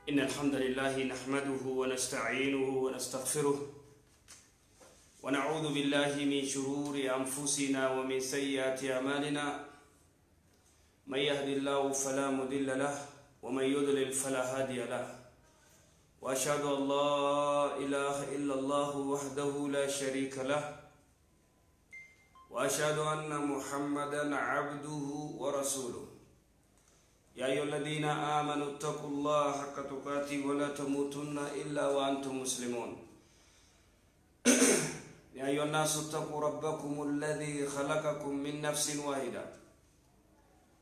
إن الحمد لله نحمده ونستعينه ونستغفره ونعوذ بالله من شرور أنفسنا ومن سيئات أعمالنا، من يهد الله فلا مضل له ومن يضلل فلا هادي له، وأشهد أن لا إله إلا الله وحده لا شريك له، وأشهد أن محمدا عبده ورسوله. يا أيها الذين آمنوا اتقوا الله حق تقاته ولا تموتن إلا وأنتم مسلمون. يا أيها الناس اتقوا ربكم الذي خلقكم من نفس واحدة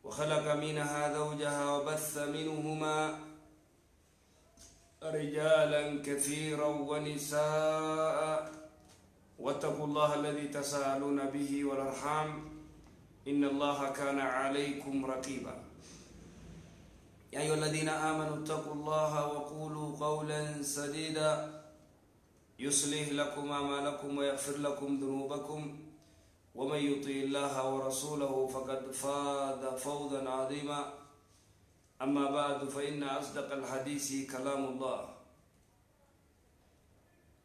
وخلق منها زوجها وبث منهما رجالا كثيرا ونساء، واتقوا الله الذي تساءلون به والأرحام إن الله كان عليكم رقيبا. يا أيها الذين آمنوا اتقوا الله وقولوا قولا سديدا يصلح لكم أعمالكم ويغفر لكم ذنوبكم، ومن يطع الله ورسوله فقد فاز فوزا عظيما. أما بعد، فإن أصدق الحديث كلام الله،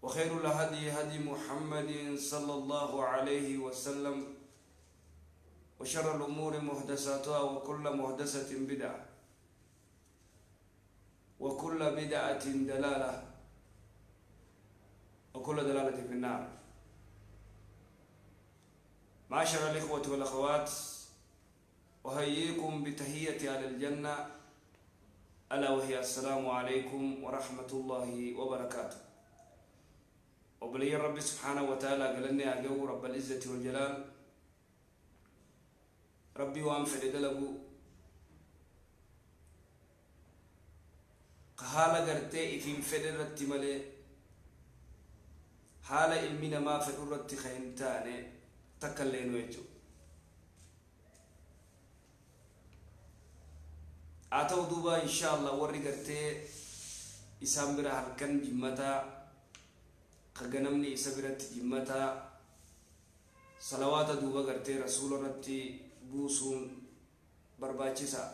وخير الهدي هدي محمد صلى الله عليه وسلم، وشر الأمور محدثاتها، وكل محدثة بدعة، وكل بدعة دلالة، وكل دلالة في النار. معاشر الإخوة والأخوات، أحييكم بتحية أهل الجنة، ألا وهي السلام عليكم ورحمة الله وبركاته. وبلي ربي سبحانه وتعالى قالني أجو رب العزة والجلال، ربي وان فدلبو haala gartee ifiin fedhe irratti malee haala ilmi namaa fedhu irratti kan hin taane takka illee nu jechuudha. Haa ta'u duuba, insha Allah, warri gartee isaan bira halkan jimmataa ka ganamni isa biratti jimmataa salawaata duuba gartee Rasuula irratti buusuun barbaachisaa.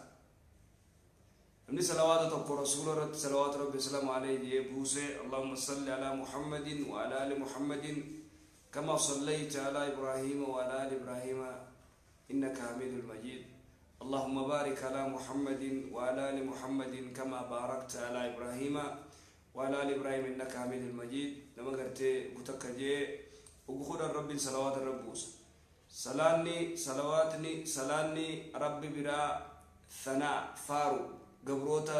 Namni salawaata tokko Rasuula irratti salawaata Rabbi salaamu alayhi jee buuse, اللهم صل على محمد وعلى آل محمد كما صليت على إبراهيم وعلى آل إبراهيم إنك حميد مجيد، اللهم بارك على محمد وعلى آل محمد كما باركت على إبراهيم وعلى آل إبراهيم إنك حميد مجيد، nama gartee gutakka jee ugukhudhan Rabbiin salawaata irra buusa. Salaanni, salawaatni, salaanni Rabbi biraa thanaa faaru, gabroota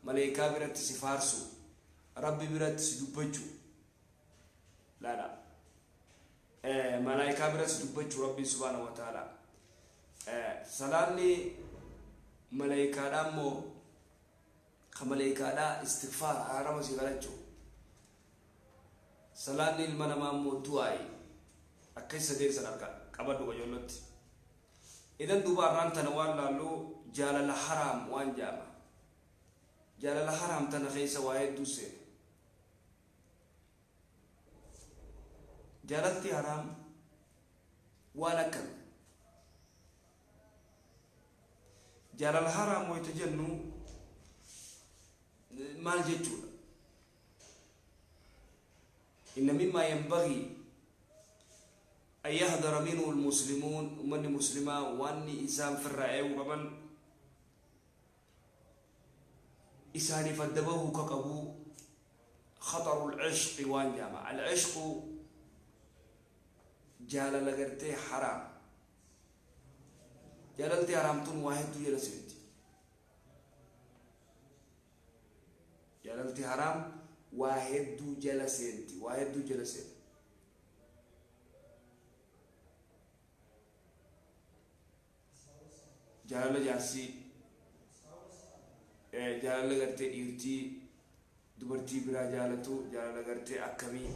maleekaa biratti si faarsu, Rabbi biratti si dubbachuu laala, malaayikaa biratti si dubbachuu Rabbiin subhaanahu wa ta'ala. Salaanni maleeykaadhaa immoo ka maleeykaadhaa istigfaar, araarama si kadhachuu. Salaanni ilma namaa immoo du'aayi. Akka isa deemsan harka qabadhu qajoollotti. Idan duuba arraan tana waan laallu jaalala haraam waan jaama. Jaalala haraam tana keessa waa hedduu seena. Jaalalti haraam waan akkami? Jaalala haraam wayita jennu maal jechuudha? إن مما ينبغي أن يحذر منه المسلمون، ummanni muslimaa wanni isaan firraa eeguu qaban, isaaniif adda bahuu ka qabu, خطر العشق waan jaama. العشق jaalala gartee haraam. Jaalalti haraamtuun waa hedduu jala seenti. Jaalalti haraam waa hedduu jala seenti, waa hedduu jala seenti. Jaalala jaarsii, jaalala gartee dhiirtii dubartii biraa jaalatu, jaalala gartee akkamii?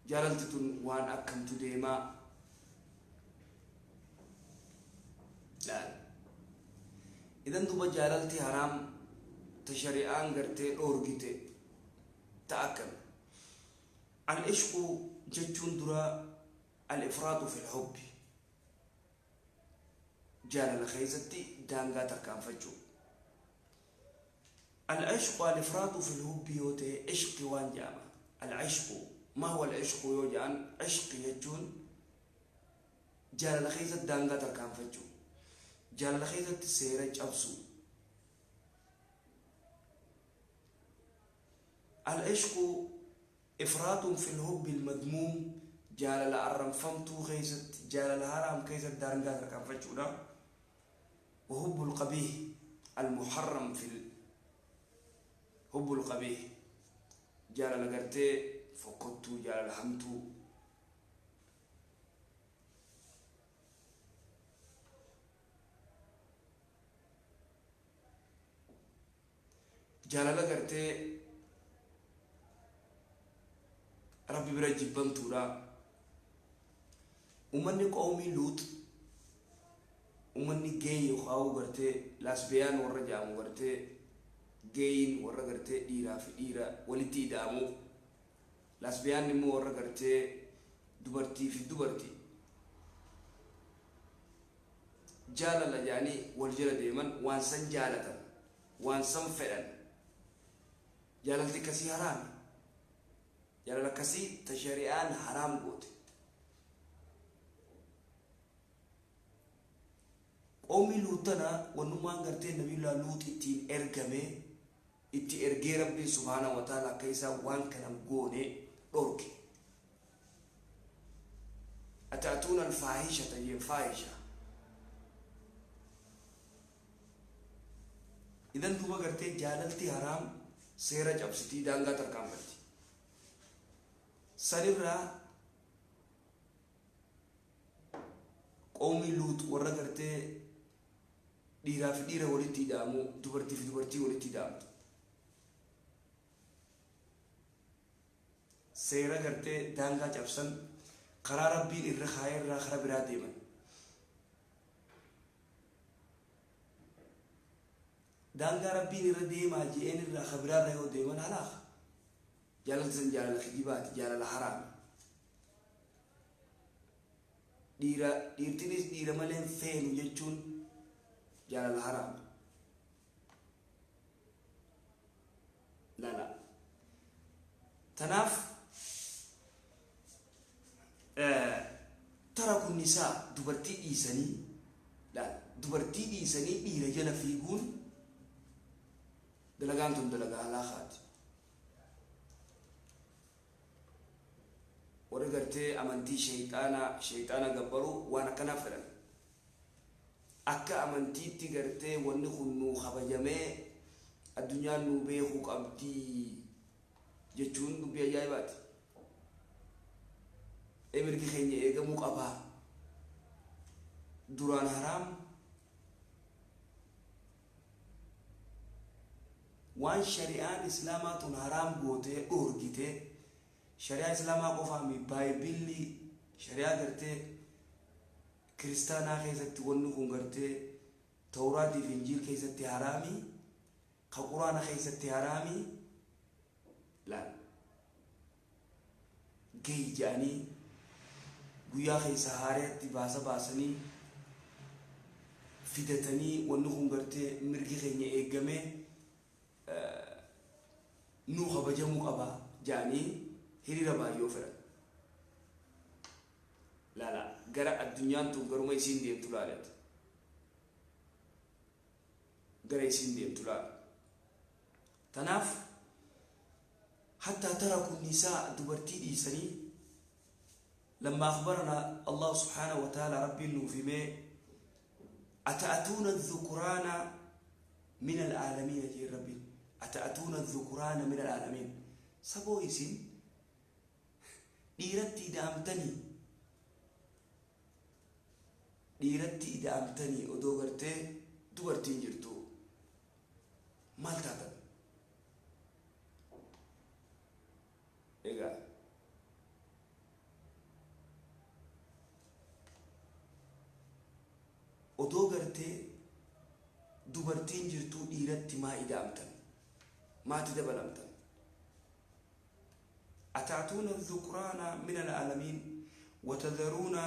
Jaalalti tun waan akkamtu deemaa laal. Idan duba jaalalti haraam ta shari'aan gartee dhoorgite ta akkami? العشق jechuun dura الإفراط في الحب, jaalala keessatti daangaa tarkaanfachuu. Al-ishqu al-ifraatu fil hubbi yoo ta'e ishqi waan jedhama. Al-ishqu maa huwa al-ishqu yoo jedhan, ishqi jechuun jaalala keessatti daangaa tarkaanfachuu, jaalala keessatti seera cabsuu. Al-ishqu ifraatun fil hubbi al-madmuum, jaalala arranfamtuu keessatti, jaalala haraam keessatti daangaa tarkaanfachuudha. Wa hubbul qabiih al-muharram fil hubbul qabiih, jaalala gartee fokkottuu, jaalala hamtuu. Jaalala gartee Rabbi bira jibbamtuudha. Ummanni qawmii Luux, ummanni geey yookaan gartee laasbiyaan warra jedhamu, gartee geeyin warra gartee dhiiraa fi dhiira walitti ida'amu, laasbiyaan immoo warra gartee dubartii fi dubartii jaalala jedhanii wal jala deeman, waan san jaalatan, waan san fedhan. Jaalalti akkasii haraami. Jaalala akkasii ta shari'aan haraam goote. Qawmii Luut tana wannummaan gartee Nabiyullaa Luut ittiin ergame, itti ergee Rabbiin subhaanahu wa ta'ala akka isaan waan kana goone dhorke. Ata'atuuna alfaahishata jeen, faahisha. Idan duuba gartee jaalalti haraam seera cabsitii, daangaa tarkaanfatti. Sanirraa qawmii Luut warra gartee dhiiraa fi dhiira walitti ida'amu, dubartii fi dubartii walitti ida'amtu. Seera gartee daangaa cabsan, karaa Rabbiin irra kaayee irraa karaa biraa deeman. Daangaa Rabbiin irra deemaa je'een irraa ka biraarra yoo deeman halaaka. Jaalalti san jaalala kijibaati, jaalala haraami. Dhiira dhiirtinis dhiira malee hin feenu jechuun jaalala haraami. Lala. Tanaaf taraku nisaa, dubartii dhiisanii, laal, dubartii dhiisanii dhiira jala fiiguun, dalagaan tun dalagaa halaakaati. Warri gartee amantii sheeyxaanaa, sheeyxaana gabbaru waan akkanaa fedhan. Akka amantiitti gartee wanni kun nuu kabajamee addunyaan nuu beekuu qabdii jechuun dubbii ajaa'ibaati. Mirgi keenya eegamuu qabaa. Duraan haraam, waan shari'aan Islaamaa tun haraam gootee dhoorgitee, shari'aa Islaamaa qofaami, baayibilli shari'aa gartee kiristaanaa keessatti wanni kun gartee Tawraatii fi Injiil keessatti haraami, ka Quraana keessatti haraami. Laal, gay jedhanii guyyaa keessa haareetti baasa baasanii fidatanii, wanni kun gartee mirgi keenya eegamee nuu kabajamuu qaba jedhanii hiriira baay'oo fedhan. Laala, gara addunyaan tun garuma isiin deemtu laalati. Gara isiin deemtu laala. Tanaaf hattaa taraku nisaa, dubartii dhiisanii, lamma akhbarana Allah subhaanahu wa ta'ala, Rabbiin nuuf himee, ata'atuuna dhukuraana min al'aalamiina jeen Rabbiin, ata'atuuna dhukuraana min al'aalamiin, saboo isin dhiiratti ida'amtanii, dhiiratti ida'amtanii odoo gartee dubartiin jirtu maal taatan? Egaa odoo gartee dubartiin jirtuu dhiiratti maa ida'amtan, maati dabalamtan? Ata'atuuna dhukraana min al'aalamiin watadharuuna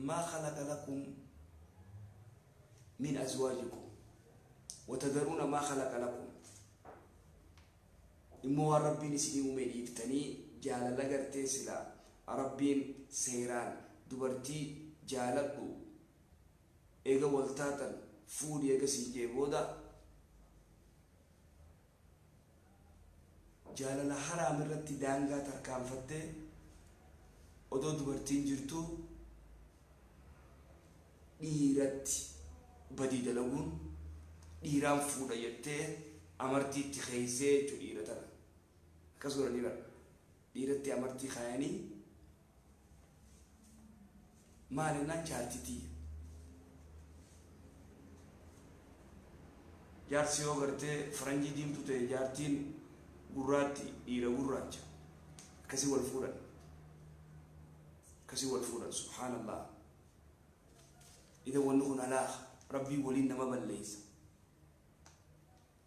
maa khalaqa lakum min azwaajikum, watadharuuna maa khalaqa lakum. Immoo waan Rabbiin isinii uume dhiiftanii jaalala gartee sila Rabbiin seeraan dubartii jaaladhu eega wal taatan fuudhi eega siin jee booda jaalala haraam irratti daangaa tarkaanfattee odoo dubartiin jirtuu dhiiratti badii dalaguun dhiiraan fuudha jettee amartii itti keeysee jechuu. Dhiira tana akkas godhanii bara dhiiratti amartii kaayanii maal jennaan jaartii tiyya. Jaarsi yoo gartee faranjii diimtuu ta'e, jaartiin gurraatti, dhiira gurraacha, akkasii wal fuudhan, akkasii wal fuudhan. Subhaanallah. Idan wanni kun halaaka. Rabbii waliin nama balleeysa,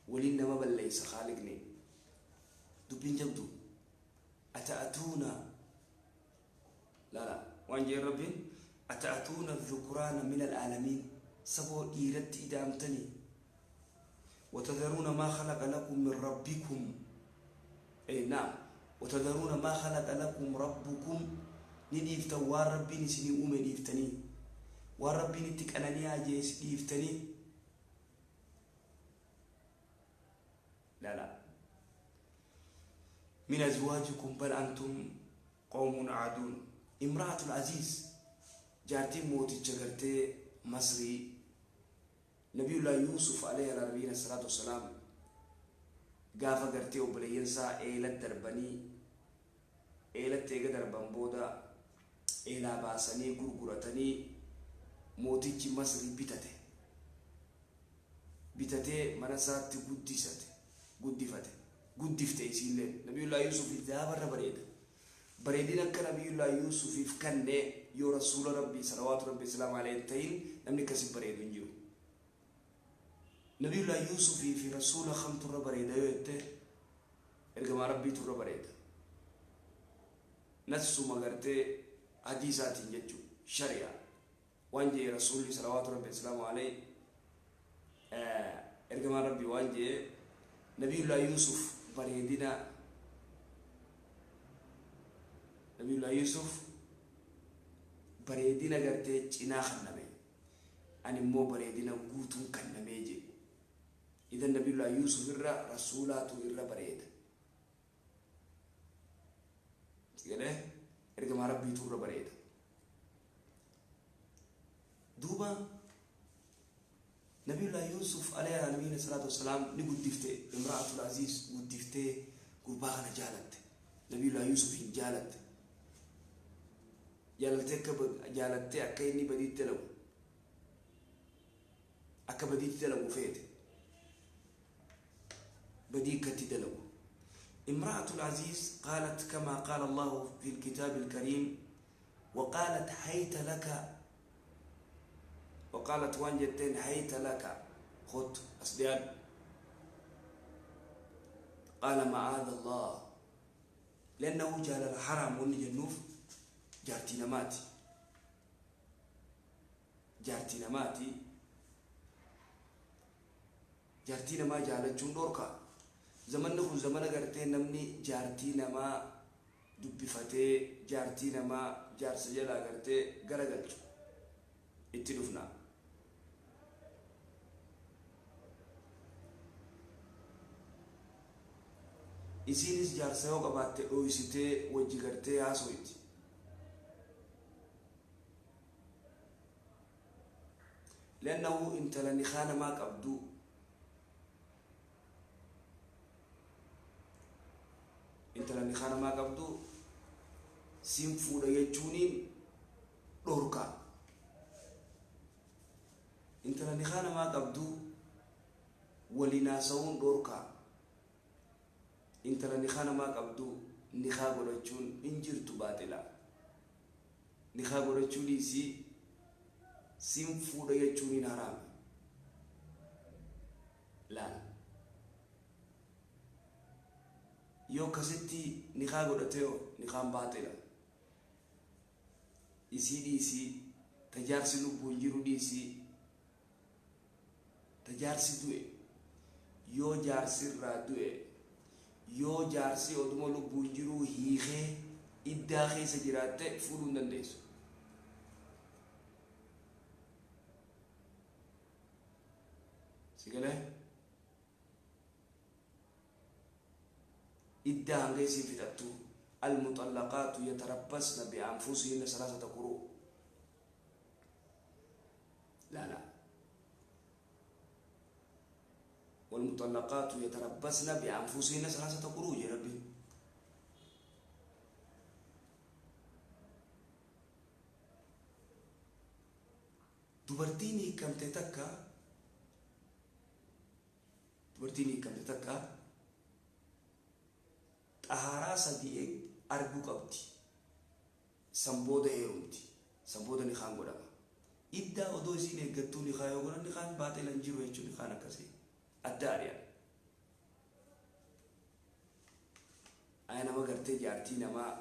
waliin nama balleeysa. Khaaliqni dubbiin jabdu. Ata'atuuna lala waan jeen Rabbiin: ata'atuuna dhukuraana min al'aalamiin, saboo dhiiratti ida'amtanii, وتذرون ما خلق لكم من ربكم، أي نعم، وتذرون ما خلق لكم ربكم، ni dhiiftan waan Rabbiin isinii uume dhiiftanii, waan Rabbiin itti qananiyaa jees dhiiftanii. لا لا، من أزواجكم، بل أنتم قوم عادون. امرأة العزيز، jaartiin mooticha gartee Masrii، Nabiyullah Yuusuf عليه نبينا الصلاة والسلام، gaafa gartee obboleeyyansaa eelat darbanii, eelatti eega darban booda eelaa baasanii gurguratanii, mootichi Masrii bitate. Bitatee mana isaatti guddisate, guddifate, guddifte isiillee. Nabiyullah Yuusuf daabarra bareeda. Bareedina akka Nabiyullah Yuusufiif kanne yoo rasuula Rabbii salawaatu Rabbii islaam alayhi ta'in namni akkasi bareedu hin jiru. Nabiyullah Yuusufii fi rasuula kamturra bareeda yoo jette, ergamaa Rabbiitu irra bareeda. Nassuma gartee hadiisaatiin jechuu shari'a waan jee rasuulli salawaatu Rabbii islaamu alayhi, ergamaan Rabbii waan jee, Nabiyullah Yuusuf bareedina, Nabiyullah Yuusuf bareedina gartee cinaa kanname, ani immoo bareedina guutuun kannamee jee. Idan Nabiyullah Yuusuf irra rasuulaatu irra bareeda jedhee, ergamaa Rabbiitu irra bareeda. Duuba Nabiyullah Yuusuf alayhi nabiyina salaatu wassalaam ni guddifte imra'atul aziz. Guddiftee gurbaa kana jaalatte, Nabiyullah Yuusuf hin jaalatte. Jaalattee akka jaalattee akka inni badiitti dalagu, akka badiitti dalagu feete, badii akkatti dalagu. امرأة العزيز قالت كما قال الله في الكتاب الكريم: وقالت هيت لك، وقالت waan jetteen: هيت لك، خط أسديان. قال معاذ الله، لأنه jaalala haraam wanni jennuuf jaartii namaati, jaartii namaati. Jaartii namaa jaalachuun dhorka. Zamanni kun zamana gartee namni jaartii namaa dubbifatee jaartii namaa jaarsa jalaa gartee garagalchu itti dhufna. Isiinis jaarsa yoo qabaatte dhoysitee wajji gartee haasoyti. Liannahu intala nikaa namaa qabdu, intala nikaa namaa qabdu siin fuudha jechuuniin dhorka. Intala nikaa namaa qabdu waliin haasa'uun dhorka. Intala nikaa namaa qabdu nikaa godhachuun hin jirtu, baaxila. Nikaa godhachuu dhiisii, siin fuudha jechuun hin haraami. Laal, yoo akkasitti nikaa godhate yoo nikaan baaxila. Isii dhiisii, tajaarsi lubbuun jiru dhiisii, tajaarsi du'e, yoo jaarsi irraa du'e Yoo jaarsi oduma lubbuun jiruu hiikee iddaa keessa jiraatte fuudhuu hin dandeessu. Si galee? Iddaa hanga isiin fixattu, almuxallaqaatu yatarabbasna bi'anfusihinna salaasata quruu. Laala. Walmuxallaqaatu yatarabbasna bi'anfusihinna salaasata quruu jee Rabbiin. Dubartiin hiikamte takka, dubartiin hiikamte takka xahaaraa sadii arguu qabdi. San booda heerumti. San booda nikaan godhama. Iddaa odoo isiin eeggattuu nikaa yoo godhan nikaan baaxila hin jiru jechuun nikaan akkasii. Adda ari'an. Aya nama gartee jaartii namaa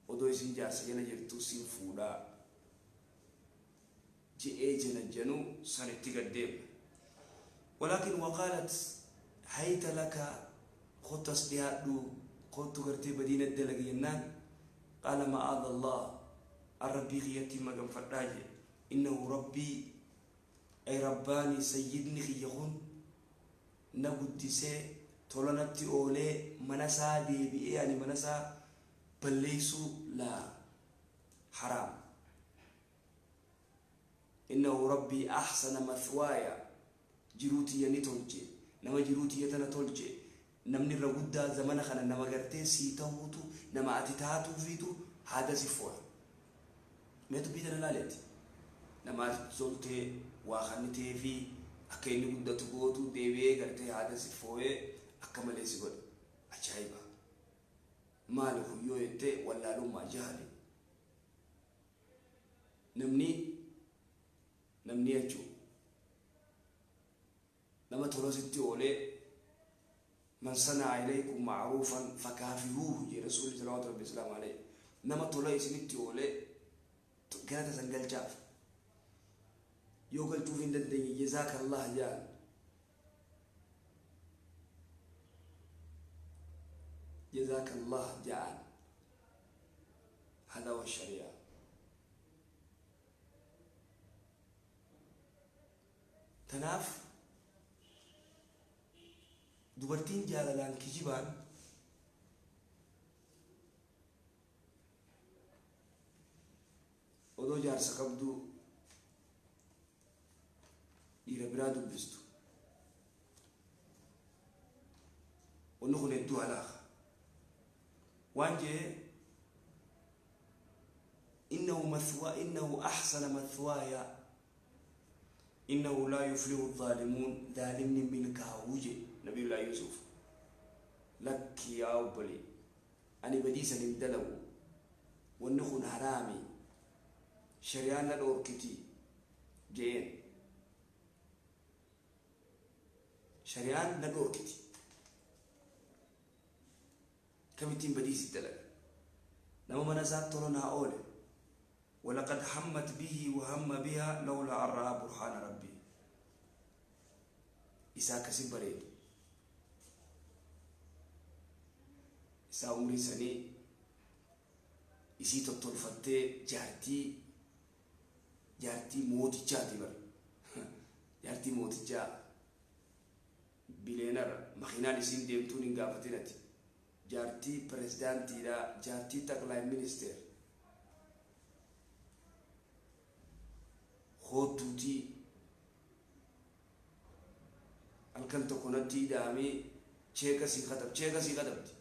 odoo isiin jaarsa jala jirtuu sin fuudhaa je'ee janajjanu san itti gad deemna. Walaakin waqaalat hayta laka, kottu as dhiyaadhu, kottu gartee badii natti dalagi jennaan, qaala ma'aadha Allah, an Rabbii kiyyattiin maganfadhaa je'e, innahu Rabbii ay Rabbaanii, sayyidni kiyya kun na guddisee tola natti oolee mana isaa deebi'ee ani mana isaa balleeysuu laa haraam. Innahu Rabbii ahsana mathwaaya, jiruu tiyya ni tolche, nama jiruu tiyya tana tolche. Namni irra guddaa zamana kana nama gartee sii tahuutu, nama ati taatuufiitu haada si fooya. Mee dubbii tana laali ati. Nama ati toltee waa kanniteefii akka inni guddatu gootu deebi'ee gartee haada si fooyee akka malee si godha. Ajaa'iba! Maali kun yoo jette, wallaalummaa, jahli. Namni namni jechuu nama tola sitti oolee, man sanaa ilaykum ma'ruufan fakaafi'uuhu jee Rasuulli salawaatu rabbi islaamu alayhi. Nama tola isinitti oolee galata san galchaaf. Yoo galchuuf hin dandeenye jazaakallah jaan. Jazaakallah jaan. Hada wa shari'a. Tanaaf dubartiin jaalalaan kijibaan odoo jaarsa qabduu dhiira biraa dubbistu, wanni kun hedduu halaaka. Waan jee innahu mathwa, innahu ahsana mathwaaya, innahu laa yuflihu zaalimuun, zaalimni milkaa'uu jee Nabiyullaa Yuusuf. Lakki yaa obbolee, ani badii san hin dalagu, wanni kun haraami, shari'aan na dhoorkiti je'een. Shari'aan na dhoorkiti, kamittiin badii si dalaga nama mana isaa tola naa oole? Walaqad hammat bihi wa hamma biha lawlaa an ra'aa burhaana rabbii. Isaa akkasi bareedu, isaa umrii sanii isii tottolfattee, jaartii mootichaati bar, jaartii mootichaa, bileenara, makiinaan isiin deemtuun hin gaafatin ati, jaartii pirezidaantiidha, jaartii xaqlaay ministeer hoottuutii halkan tokko natti ida'amee cheeka sii katab, cheeka sii katabdi.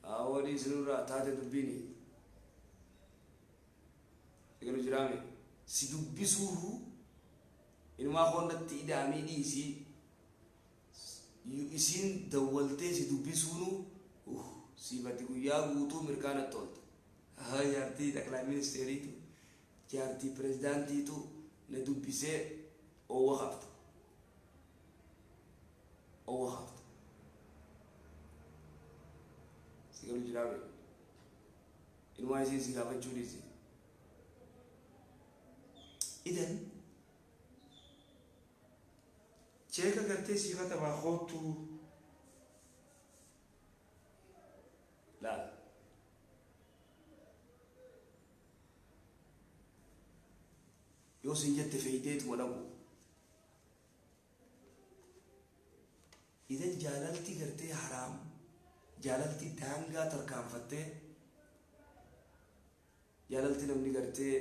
Awwadii isinirraa taate dubbiini egalu jiraame si dubbisuuhu inumaa koon natti ida'amee dhiisii isiin dawwaltee si dubbisuunu siifati guyyaa guutuu mirkaanatti oolta. Jaartii xaqlaa ministeeriitu, jaartii pirezidaantiitu na dubbisee, oowwa kaafta, oowwa kaafta. Si galu jiraame inumaa isiin si gaafachuu dhiisi. Idan cheeka gartee sii katabaa koottuu. Yoo sin jette feeydeetuma dhaqu. Idan jaalalti gartee haraam, jaalalti daangaa tarkaanfattee, jaalalti namni gartee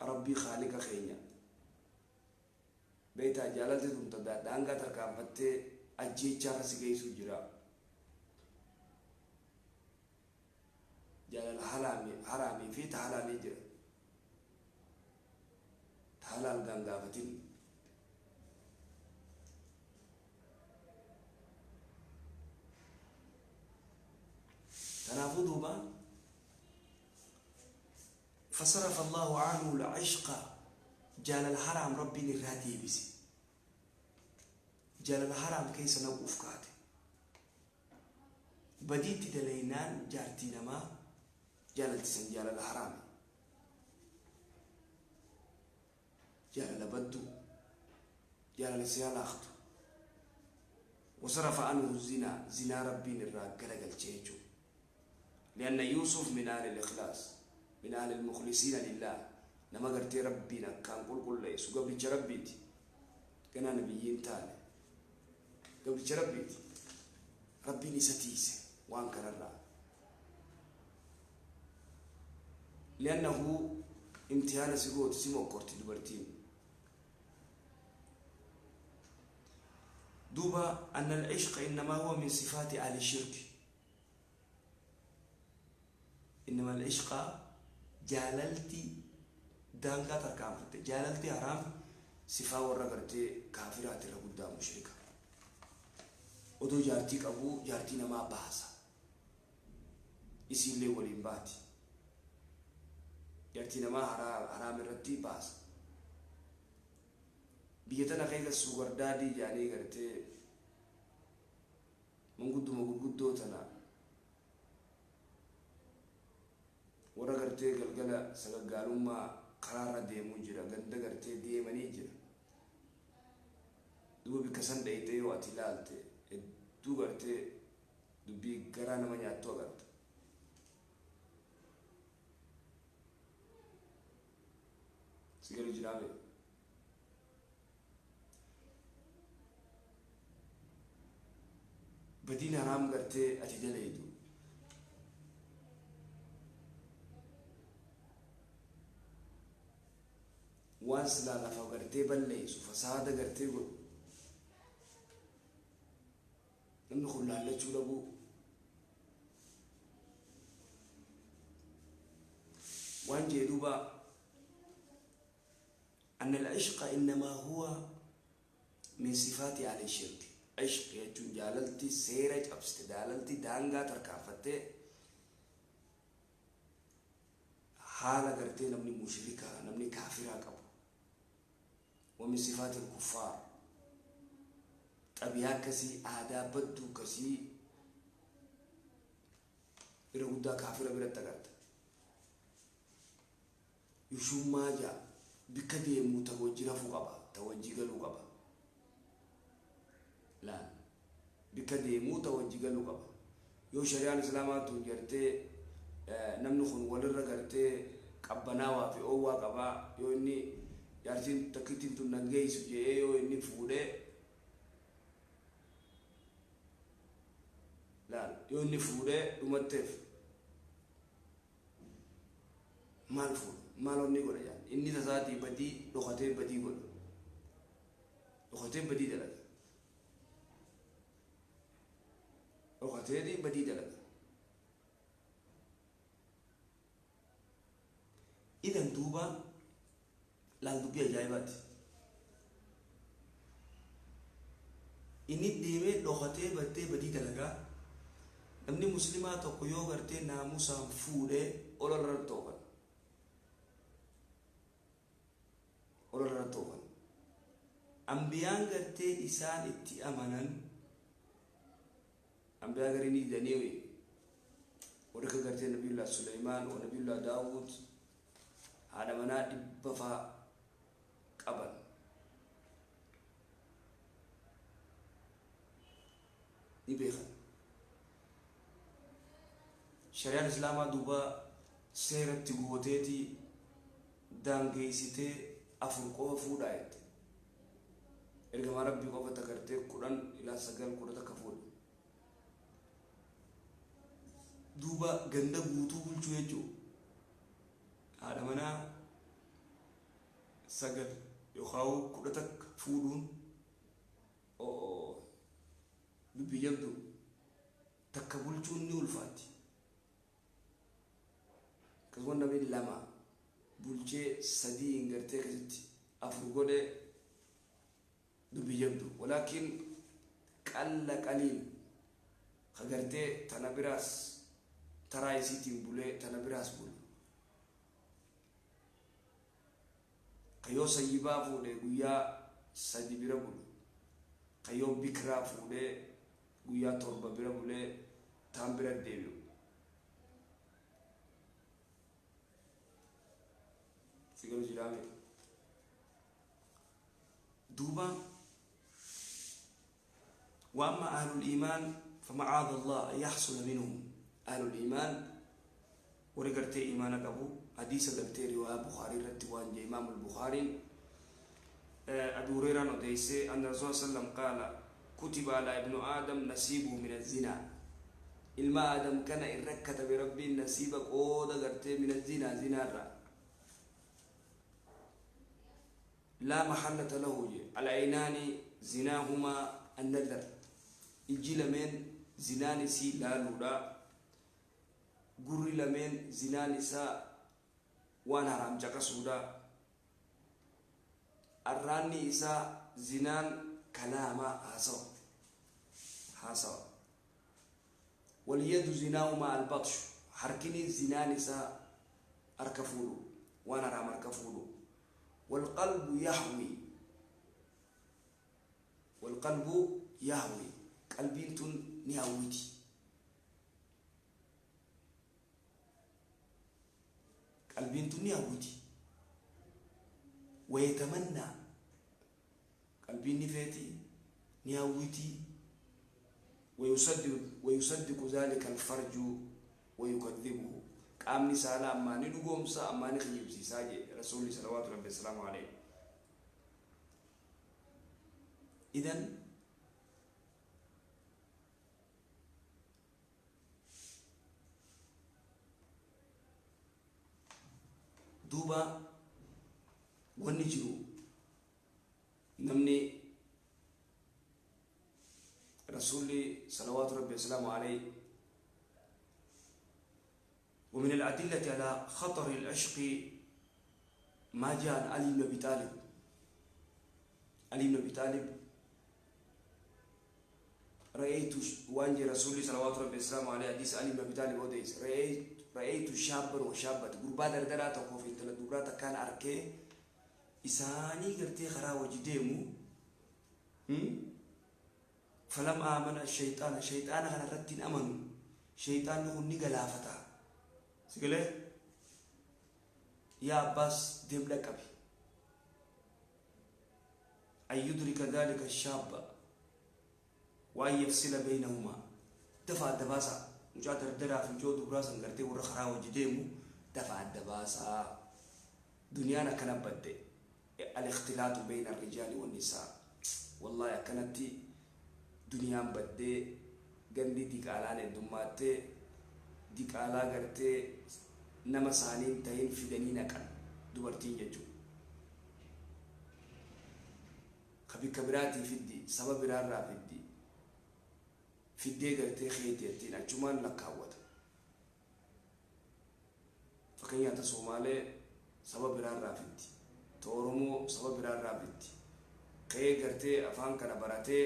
Rabbii Khaaliqa keenya beektaa, jaalalti tun ta daangaa tarkaanfattee ajjeechaa irra si geessu jira. Jaalala haraamii fi ta halaalii jira. Ta halaal gaan gaafatin. Kanaafuu duuba fasarafa Allahu anhu al-ishqa, jaalala haraam Rabbiin irraa deebise. Jaalala haraam keessa naquuf kaate. Badiitti dalaynaan jaartii namaa jaalalti san jaalala haraami. Jaalala badduu. Jaalala si halaaktu. Wasarafa anhu zinaa, zinaa Rabbiin irraa garagalche jechuudha. Lianna Yuusuf min ahli al-ikhlaas, min ahli al-mukhlisiina lillah, nama gartee Rabbiin akkaan qulqulleessu, gabricha Rabbiiti. Ganaa nabiyyiin taane. Gabricha Rabbiiti. Rabbiin isa tiise waan kanarraa. Liannahu imtihaana si gooti, si mokkorti dubartiin. Duuba anna al-ishqa innamaa huwa min sifaati ahli shirki. Innama al-ishqa, jaalalti daangaa tarkaanfatte, jaalalti haraam sifaa warra gartee kaafiraati, irra guddaa mushrika. Odoo jaartii qabuu jaartii namaa baasa. Isiillee waliin baati. Jaartii namaa haraam irratti baasa. Biyya tana keessa sugar daddy jaanii gartee mangudduma gurguddoo tana, warra gartee galgala sagaggaalummaa karaarra deemuu jira, ganda gartee deemanii jira. Duuba bikka san dhayxee yoo ati ilaalte, hedduu gartee dubbii garaa nama nyaattu agarta. Si galu jiraame. Badiin haraam gartee ati dalaydu. Waan silaa lafa gartee balleessu, fasaada gartee godhu. Namni kun laallachuu dhabuu. Waan jee duuba أن العشق إنما هو من صفات أهل الشرك. عشق jechuun jaalalti seera cabsite, jaalalti daangaa tarkaanfattee, haala gartee namni mushrikaa, namni kaafiraa qabu. ومن صفات الكفار, xabiyaa akkasii, aadaa badduu akkasii irra guddaa kaafira biratti agarta. Yushummaa jaa bikka deemuu ta wajji rafuu qaba, ta wajji galuu qaba. Laal, bikka deemuu ta wajji galuu qaba. Yoo shari'aan islaamaa tun gartee namni kun walirra gartee qabbanaawaa fi oowwaa qabaa, yoo inni jaartiin takkittiin tun nan geessu jedhee, yoo inni fuudhee, laal, yoo inni fuudhee dhumatteef maal fuudha, maal onni godha jaan, inni tasaatii badii dhokatee badii godha, dhokatee badii dalaga, dhokateeti badii dalaga. Idan duuba laal, dubbii ajaa'ibaati. Inni deemee dhokatee baddee badii dalagaa. Namni muslimaa tokko yoo gartee naamusaan fuudhee olola irratti oofan, olola irratti oofan. Ambiyaan gartee isaan itti amanan, ambiyaa garii ni didanii, warri akka gartee Nabiyullah Suleymaan wa Nabiyullah Daawud haadha manaa 100 faa qaban ni beekan. Shari'aan islaamaa duuba seeratti gooteeti. Daangeessitee afur qofa fuudhaa jette. Ergamaa Rabbii qofa tagartee 10 ilaa 9 11 fuudhe. Duuba ganda guutuu bulchuu jechuun haadha manaa 9 yookaan 11 fuudhuun dubbii jabduu, takka bulchuun ni ulfaatti. Akkasuma namni lama bulchee sadii hin gartee akkasitti afur godhee dubbii jabdu. Walaakin qalla qaliil ka gartee tana biraas taraa isiitiin bulee tana biraas bulu. Ka yoo sayyibaa fuudhe guyyaa 3 bira bulu. Ka yoo bikraa fuudhee guyyaa 7 bira bulee taan bira deebi'u. Si galu jiraame. Duuba وأما أهل الإيمان فمعاذ الله أن يحصل منهم. أهل الإيمان warri gartee iimaana qabu, hadiisa gartee riwaayaa Bukaarii irratti waan jee Imaam Bukaariin, Abi Hurayraan odeessee, أن رسول صلى الله عليه وسلم قال: كتب على ابن آدم نصيبه من الزنا. Ilma Aadam kana irra katabe Rabbiin nasiiba, qooda gartee, من الزنا, zinaarraa, لا محالة له je. العينان زناهما النظر. Ijji lameen zinaan isii laaluudha. Gurri lameen zinaan isaa waan haraam caqasuudha. Arraanni isaa zinaan kalaama, haasawa haasawa. واليد زناهما البطش. Harkini zinaan isaa harka fuudhu, waan haraam harka fuudhu. والقلب يهوي، والقلب يهوي. Qalbiin tun ni hawwiti, qalbiin tun ni hawwiti. ويتمنى. Qalbiin ni feeti, ni hawwiti. ويصدق, ويصدق ذلك الفرج ويكذبه. Qaamni saalaa ammaa ni dhugoomsa, ammaa ni kiyyibsiisaa jee Rasuulli صلوات ربي وسلامه عليه. إذن duuba wanni jiru namni Rasuulli صلوات ربي وسلامه عليه. ومن الأدلة على خطر العشق ما جاء عن علي بن أبي طالب. علي بن أبي طالب، رأيت وانجي رسولي صلوات ربي وسلامه عليه، حديث علي بن أبي طالب odeesse: رأيت شابا وشابة. Gurbaa dardaraa tokkoo fi intala dubraa takkaan arkee, isaanii gartee karaa wajji deemu. فلم آمن الشيطان. Shayxaana kana irratti hin amanu, shayxaanni kun ni galaafata. Sigalee yaa Abbaas, deem dhaqqabi. أن يدرك ذلك الشاب وأن يفصل بينهما. Dafa adda baasaa mucaa dardaraa fi mucaa dubraa san gartee warra karaa wajji deemu dafa adda baasaa. Duniyaan akkana badde. الاختلاط بين الرجال والنساء. والله akkanatti duniyaan baddee, gandi diqaalaan heddummattee, diqaalaa gartee nama isaaniin tahin fidanii naqan dubartiin jechuudha. Ka bikka biraatii fiddi, saba biraarraa fiddi, fiddee gartee keeti ittiin achumaan lakkaawwata. Fakkeenyaaf ta Somaalee saba biraarraa fiddi, ta Oromoo saba biraarraa fiddi. Ka'ee gartee afaan kana baratee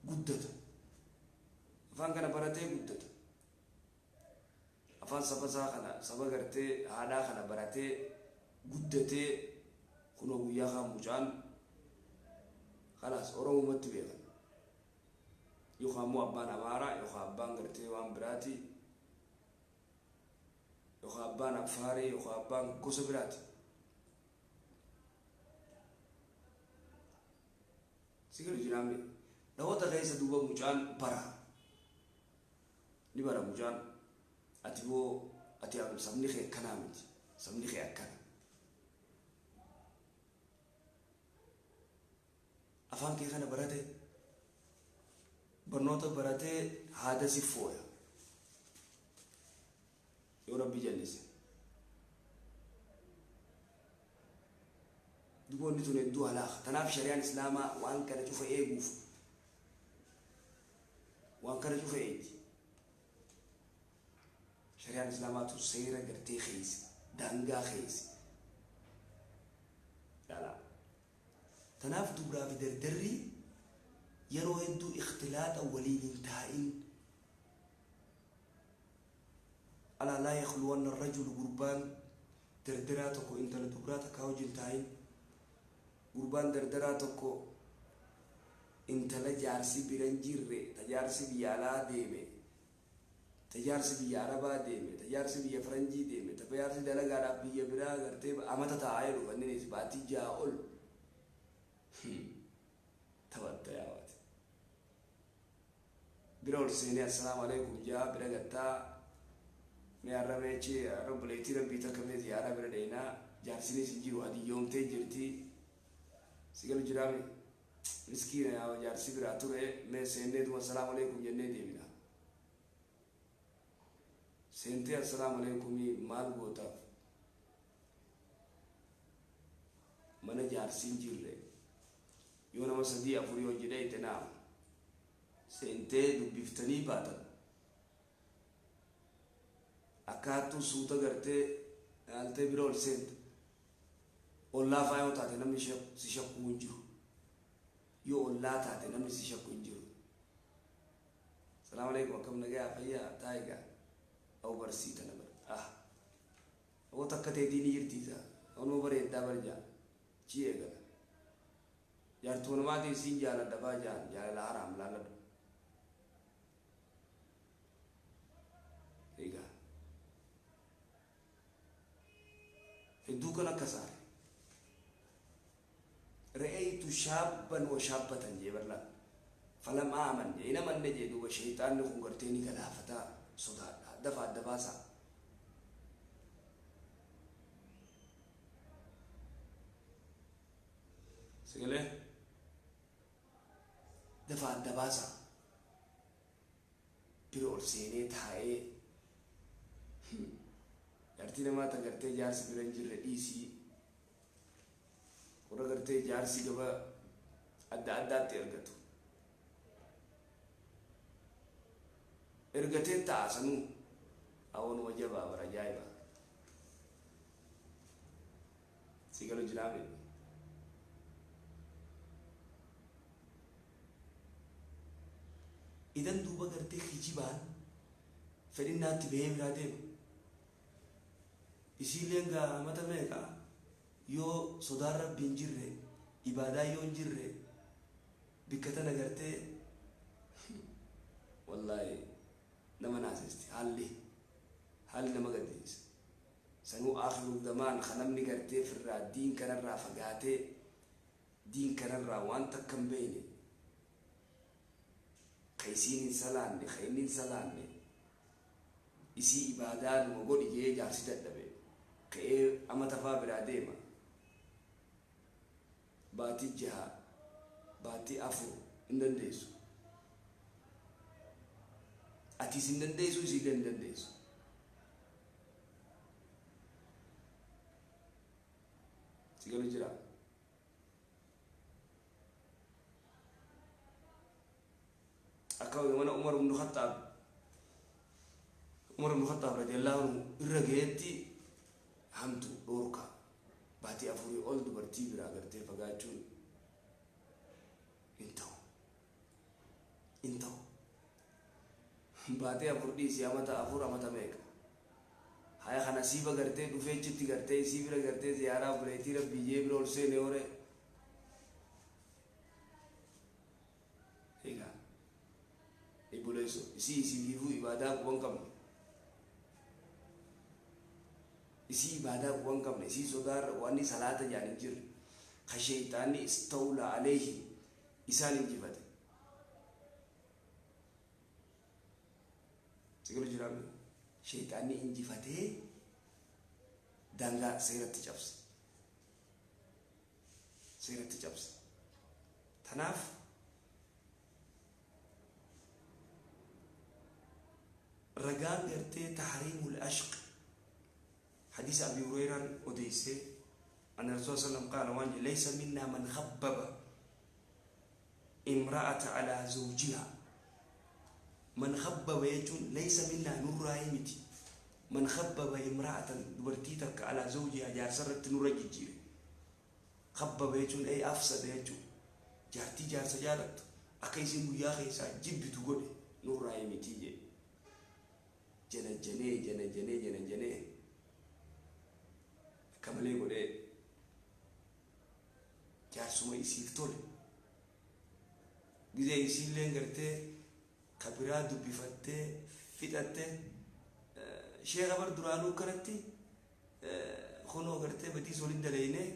guddata. Afaan kana baratee guddata. Afaan saba isaa kana, saba gartee haadhaa kana baratee guddatee, kunoo guyyaa kaan mucaan خلاص Oromumatti beekan. Yookaan immoo abbaan Amaaraa, yookaan abbaan gartee waan biraati, yookaan abbaan Affaarii, yookaan abbaan gosa biraati. Si galu jiraame dhawoota keessa. Duuba mucaan bara ni bara mucaan. Ati boo, ati sabni kee akkanaa miti, sabni kee akkana. Afaan kee kana barate, barnoota baratee haada si fooya yoo Rabbi jallise. Duba wanni tun hedduu halaaka. Tanaaf shari'aan Islaamaa waan kana cufa eeguuf waan kana cufa eegdi. Shari'aan Islaamaa tun seera gartee keeyse, daangaa keeyse. Laalaa. Tanaaf dubraa fi dardarri yeroo hedduu ikhtilaaxa waliin hin taa'in. Alaa laa yakhluwanna rajulu, gurbaan dardaraa tokko intala dubraa takkaa wajjin taa'in. Gurbaan dardaraa tokko intala jaarsi bira hin jirre, ta jaarsi biyya alaa deeme, ta jaarsi biyya Arabaa deeme, ta jaarsi biyya Faranjii deeme, ta jaarsi dalagaadhaaf biyya biraa gartee amata taa'aa jedhu kanniinis baatii 6 ol taphatta yaawaati. Bira ol seenee assalaamu alaikum jaa bira gattaa, mee har'a mee achi har'a obboleettii Rabbii takka mee ziyaaraa bira dheeynaa, jaarsinis hin jiru, hadiyyoomtee jirti, si galu jiraame, miskiina yaa jaarsi biraa ture, mee seennee duma assalaamu alaikum jennee deebina. Seentee assalaamu alaikumii maal gootaaf mana jaarsi hin jirre? Yoo nama sadii afurii hojii dheeyte, naam, seentee dubbiftanii baatan. Akka hattuu suuta gartee laaltee bira ol seenta. Ollaa faa yoo taate namni si shakkuu hin jiru. Yoo ollaa taate namni si shakku hin jiru. Salaamu alaikum, akkam, nagayaa, fayyaa, taayigaa au barsii tana bar ah oo takka teetii ni jirti, isa onuma bareeddaa bar jaa chi eegala. Jaartuma namaatiin siin jaaladha faa jaan, jaalala haraam laaladhu. Egaa hedduu kan akka saare ra'aytu shaabban wa shaabbatan jee barlaan falam aaman jee hin amanne jee. Duuba shayxaanni kun gartee ni galaafataa, sodaadha, dafa adda baasaa. Sagalee dafa adda baasaa. Bira ol seenee taa'ee jaartii namaa ta gartee jaarsi bira hin jirre dhiisii, warra gartee jaarsi gaba adda addaatti ergatu ergatee ta'a sanuu awwanuma jabaa bara ajaa'iba si galu jiraame. Idan duuba gartee kijibaan fedhinnaatti bahee biraa deema. Isiilleen gaa amata meeqa yoo sodaan Rabbi hin jirre, ibaadaa yoo hin jirre, bikka tana gartee wallaahi nama naasisti. Haalli nama gaddisiisa. Sanuu aakhiru zamaan ka namni gartee firraa diin kanarraa fagaatee, diin kanarraa waan takka hin beeyne, ka isiin hin salaanne, ka inni hin salaanne, isii ibaadaadhuma godhi jee jaarsi dadhabe ka'ee amata faa biraa deema, baatii 6, baatii 4 hin dandeessu. Atiis hin dandeessu, isiillee hin dandeessu. Si galu jira? Akka mana Umar ibn Khattaab radiyallahu anhu irra gaheetti hamtu dhoorka. Baatii 4 ol dubartii biraa gartee fagaachuun hin ta'u, hin ta'u. Baatii 4 dhiisii, amata 4, amata meeqa haya kana siiba gartee dhufee achitti gartee isii bira gartee ziyaaraa obboleettii Rabbii jee bira ol seene hore. Egaa obboleesso, isii isiifiifuu ibaadaa quban qabne, isii ibaadaa quban qabne, isii sodaarra wanni salaata jaan hin jirre, ka sheeyxaanni istawlaa alayhi isaan injifate. Sigalu jiraame? Sheeyxaanni injifatee daangaa seeratti cabse, seeratti cabse. Tanaaf ragaan gartee tahriimul ashq hadiisa Abi Hurayraan odeessee anna rasuula sallam qaala waan jedhe laysa minnaa man khabbaba imra'ata alaa zawjiha. Man khabbaba jechuun laysa minnaa nurraayii miti. Man khabbaba imra'atan dubartii takka alaa zawjiha jaarsa irratti nurra jijjiire. Khabbaba jechuun ay afsada jechuun jaartii jaarsa jaalattu akka isiin guyyaa keessaa jibbitu godhe nurraayii miti jedhe. Janajjanee janajjanee janajjanee akka malee godhee jaarsuma isiif tole. Gizee isiilleen gartee ka biraa dubbifattee fixatte sheekha bar duraanuu akkanatti kunoo gartee badiis waliin daleeynee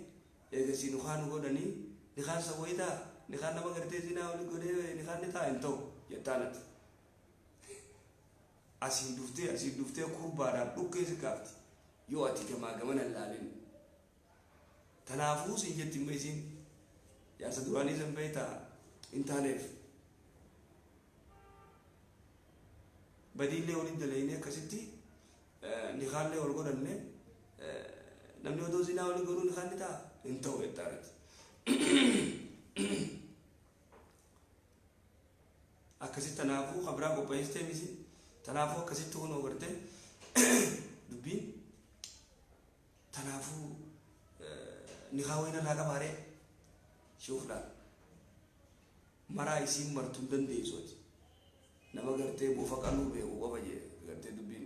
eegasii nukaan nu godhanii nikaan san wayi ta'a nikaan nama gartee zinaa wali godhee nikaan ni ta'a hin ta'u jettaan ati. Asiin dhuftee kurbaadhaan dhukkee si kaafti yoo ati gamaa gamana hin laalin. Tanaafuu siin jetti immoo isiin jaarsa duraanii san beektaa hin taaneef. Badiillee waliin daleeynee akkasitti nikaallee wal godhanne namni odoo zinaa waliin godhuu nikaan ni ta'a hin ta'u jettaan ati. Akkasitti tanaafuu kabiraa qopheessitee misi tanaafuu akkasitti kunoo gartee dubbiin tanaafuu nikaa wayina irraa qabaaree shuuf laal maraa isiin martu hin dandeessu ati. Nama gartee bofa qaluu beeku qofa jee gartee dubbiin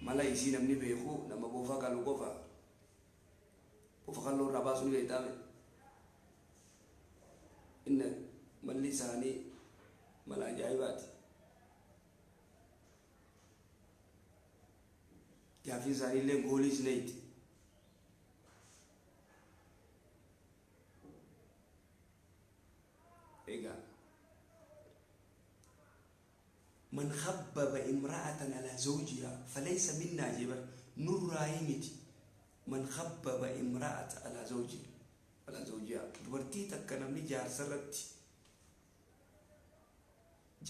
mala isii namni beeku nama bofa qalu qofa. Bofa qalloo irraa baasuu ni beektaame. Inna malli isaanii mala ajaa'ibaati. Gaaffiin isaanii illee goolii sineeti. Egaa man khabbaba imra'atan ala zawjiha falaysa minnaa jee bar nurraayii miti. Man khabbaba imra'ata ala zawjiha ala zawjiha dubartii takka namni jaarsa irratti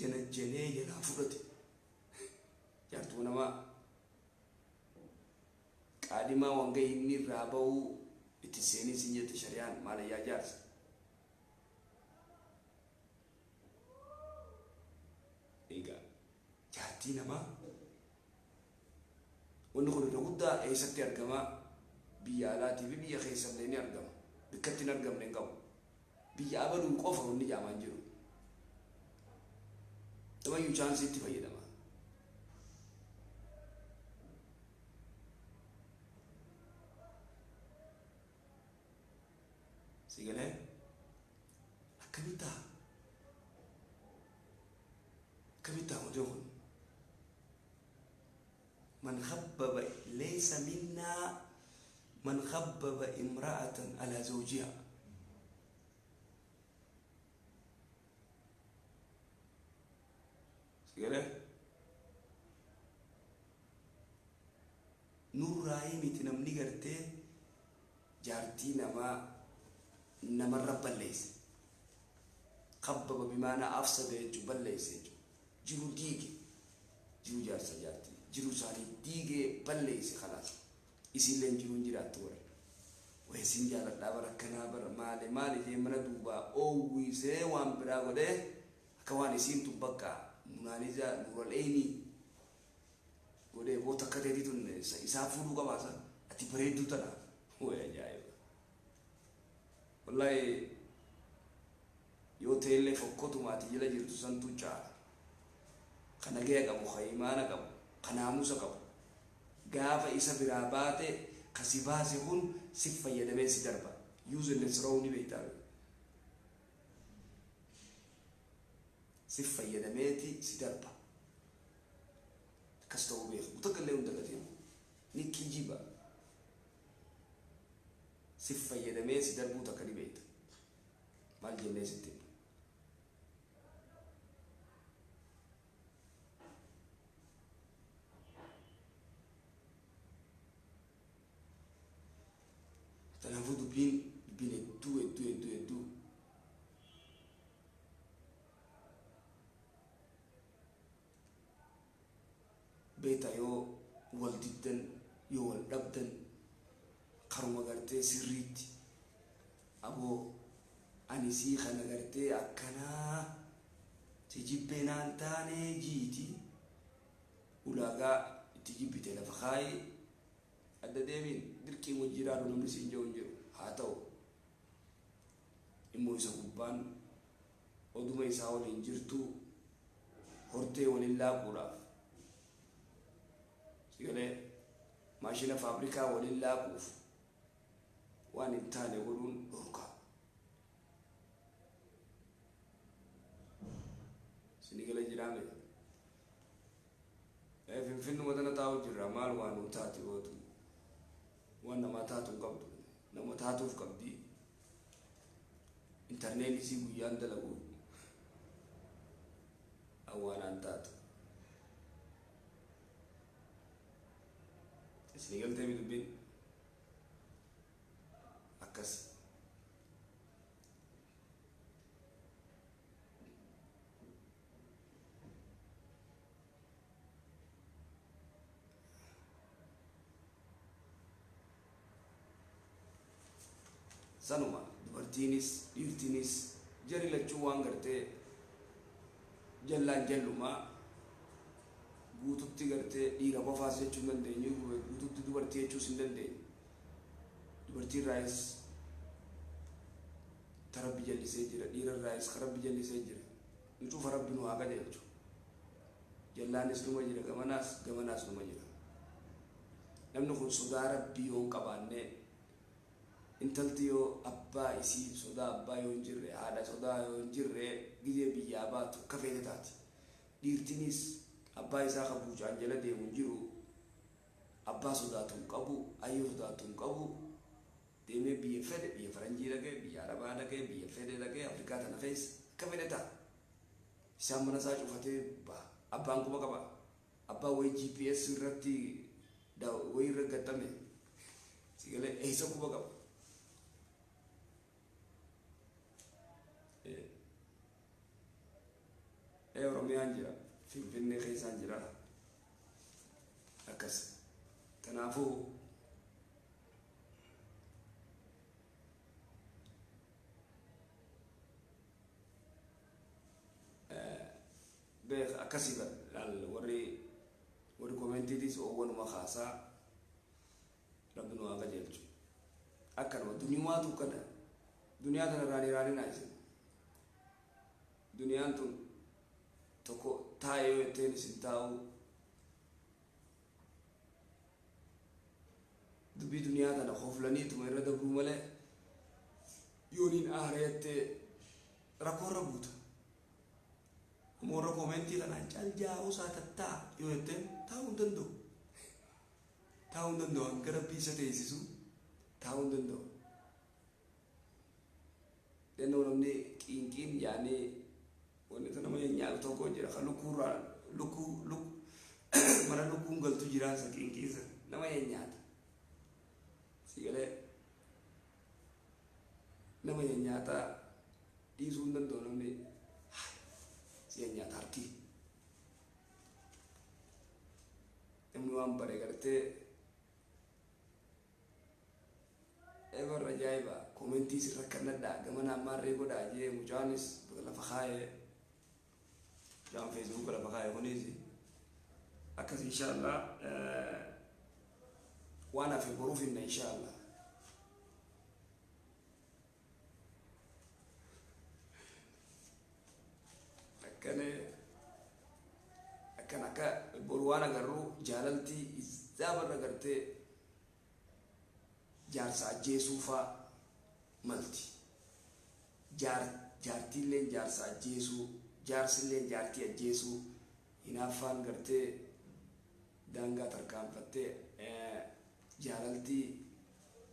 janajjanee jalaa fudhate jaartuu namaa qaadhimaa wanga inni irraa ba'uu itti seenii sin jette shari'aan maalayyaa jaarsa. Egaa jaartii namaa wanni kun irra guddaa eessatti argama? Biyya alaatii fi biyya keessallee ni argama. Bikkatti hin argamne hin qabu. Biyya abaluu qofa wanni jaamaan jiru. Namayyuu chaansii itti fayyadama. Si galee akkamitti ta'a? Akkamitti ta'a wanti kun? Man khabbaba laysa minnaa man khabbaba imra'atan ala zawjiha. Si galee nurraayii miti namni gartee jaartii namaa namarra balleesse. Khabbaba bimaanaa afsada jechuun balleesse jechuudha. Jiru diige jiru jaarsa jaartii jiru isaanii diigee balleesse khalaas. Isiilleen jiru hin jiraattu warra. Way isin jaaladhaa bara akkanaa bara maali maali jee mana duubaa oowwisee waan biraa godhee akka waan isiin tun bakka munaaliza nuural eynii godhee boo takka teetii tun isaa fuudhuu qabaasa ati bareedduu tana way ajaa'iba. Wallahi yoo ta'ellee fokkotuma ati jala jirtu santu caala. Ka nagaya qabu, ka imaana qabu, ka naamusa qabu. Gaafa isa biraa baate ka si baase kun si fayyadamee si darba. Use and throw ni beektaa. Si fayyadameeti si darba. Akkas ta'uu beeku. Takka illee hin dagatiin. Ni kijiba. Si fayyadamee si darbuu takka ni beekta. Maal jennee sitti himna? Kanaafuu dubbiin hedduu hedduu hedduu hedduu Beektaa yoo wal diddan, yoo wal dhabdan, karuma gartee sirriitti, aboo ani sii kana gartee akkanaa si jibbee naan taanee jiiti, ulaagaa itti jibbite lafa kaayee adda deebiin. Dirqiin wajji jiraatu namni siin jiru hin jiru. Haa ta'u immoo isa gubbaan oduma isaa waliin jirtu hortee waliin laaquudhaaf, sigalee maashina faabrikaa waliin laaquuf waan hin taane godhuun dhorkaa. Sinigala jiraame Finfinnuma tana taa'u jirra. Maal waan nu taate gootu, waan namaa taatu hin qabdu, nama taatuuf qabdi. Intarneetii sii guyyaan dalagu awwaanaan taatu. Isinii galtee mi dubbiin akkas? Sanuma dubartiinis dhiirtiinis jari lachuu waan gartee jallaan jallumaa guututti gartee dhiira qofaas jechuu hin dandeenyu, guututti dubartii jechuus hin dandeenyu. Dubartii irraayis ta Rabbi jallisee jira, dhiira irraayis ka Rabbi jallisee jira. Nu cufa Rabbi nu haa qajeelchu. Jallaanis numa jira, gamanaas gamanaas numa jira. Namni kun sodaa Rabbii yoo hin qabaanne, intalti yoo abbaa isii sodaa abbaa yoo hin jirre, haadha sodaa yoo hin jirre, gizee biyyaa baatu akka feete taati. Dhiirtinis abbaa isaa ka buucaan jala deemu hin jiru, abbaa sodaatu hin qabu, ayyoo sodaatu hin qabu, deemee biyya fedhe, biyya faranjii dhaqee, biyya arabaa dhaqee, biyya fedhe dhaqee, Afrikaa tana keessa akka fedhe ta'a. Isaan mana isaa cufatee baha. Abbaan quba qaba. Abbaan wayii GPS irratti wayii irra gaxxame sigalee eessa quba qaba? Oromiyaan jira, Finfinnee keessaan jira. Akkas. Kanaafuu beek akkasii bar laal, warri koomentiitis oowwanuma kaasaa. Rabbi nu haa qajeelchu. Akkanuma duniyumaatu kana, duniyaa tana irraan iraaninaa isin. Duniyaan tun tokko taa'e yoo jetteen isin taa'u. Dubbii duniyaa tana hoflaniituma irra dabruu malee, yooniin aara jettee rakkoo irra buuta. Amma warra koomentii kanaan cal jaa'uusaa tattaa yoo jetteen taa'uu hin danda'u. Taa'uu hin danda'u, hanga Rabbii isa teessisu taa'uu hin danda'u. Dannoo namni qiinqiin yaanii wanni nama nyaatu tokko jira, kan lukkuurraa lukkuu luk mana lukkuun galtu jira, isa qiinqiinsa nama nyaata. Sigalee nama nyaata dhiisuu hin danda'u, namni si nyaata harki. Namni waan bare gartee ebar ajaa'iba. Koomentii sirra kannadhaa gamana ammaarree godhaa jee mucaanis lafa kaayee, mucaan Feesbuuka lafa kaayee kunis akkas. Inshaallah waan hafe boruuf hinna, inshaallah. Akkana akkan akka boru waan agarru, jaalalti izaabarra gartee jaarsa ajjeesuufaa malti. Jaartiilleen jaarsa ajjeesuu, jaarsilleen jaartii ajjeesuu, hinaaffaan gartee daangaa tarkaanfattee, jaalaltii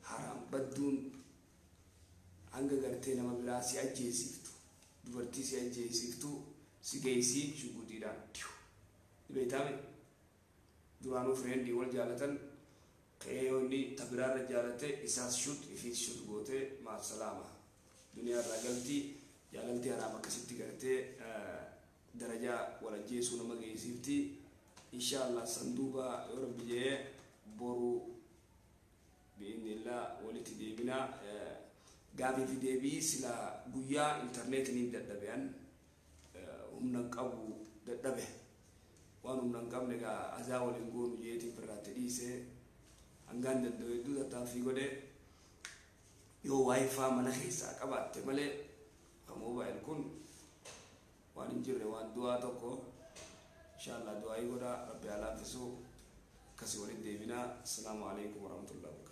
haraam badduun hanga gartee nama biraa si ajjeesiiftu, dubartii si ajjeesiiftu si geessii shuguxiidhaan. Beektaame duraanuu friendii wal jaalatan ka'ee yoo inni ta biraarra jaalate isaas shoot ifiis shoot gootee maasalaama duniyaa irraa galtii. Jaalaltii haraam akkasitti gartee darajaa wal ajjeesuu nama geessifti. Insha Allah san duuba yoo Rabbi jee boru bi'iznillah walitti deebina. Gaafii fi deebii sila guyyaa intarneetiin dadhabean humna hin qabu, dadhabe. Waan humna hin qabne egaa azaa waliin goonu jeetiin firraatti dhiise. Hangaan danda'u hedduu tattaaffii godhe. Yoo WiFi mana keessaa qabaatte malee ka mobile kun waan hin jirre, waan du'aa tokko. Inshallah du'aayii godhaa, Rabbi haa laaffisu. Akkasii walitti deebinaa. Assalaamu alaikum warahmatullahi wabarakatuh.